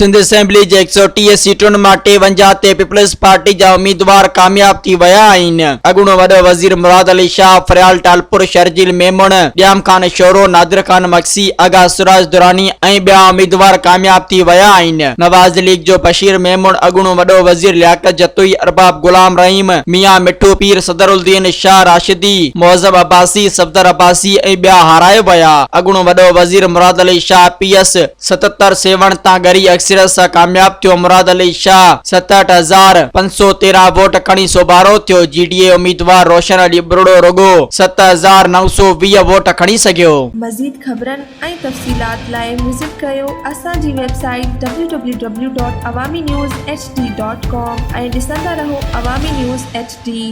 Sindh assembly جي 130 سيٽن مان 53 تي پيپلز پارٽي جا اميدوار ڪامياب ٿي ويا آهن. اڳوڻو وڏو وزير مراد علي شاهه، فريال ٽالپر، شرجيل ميمڻ، ڄام خان شورو، نادر خان مگسي، آغا سراج دراني ۽ ٻيا اميدوار ڪامياب ٿي ويا آهن. نواز ليگ جو بشير ميمڻ، اڳوڻو وڏو وزير لياقت جتوئي، ارباب غلام رحيم، ميان مٺو، پير صدر الدين شاهه راشدي، معظم عباسي، صفدر عباسي ۽ ٻيا هارائي ويا. اڳوڻو وڏو وزير مراد علي شاهه پي ايس. 77 سيوهڻ تان ڳري اڪثريت سان ڪامياب ٿيو، مراد علي شاهه 67,513 ووٽ کڻي سوڀارو ٿيو، جي ڊي اي اميدوار روشن علي ٻرڙو رڳو 7,920 ووٽ کڻي سگهيو. مزيد خبرن ۽ تفصيلات لاء وزٽ ڪريو اسان جي website W W W dot Awami news H D dot com ۽ ڏسندا رهو عوامي نيوز ايڇ ڊي.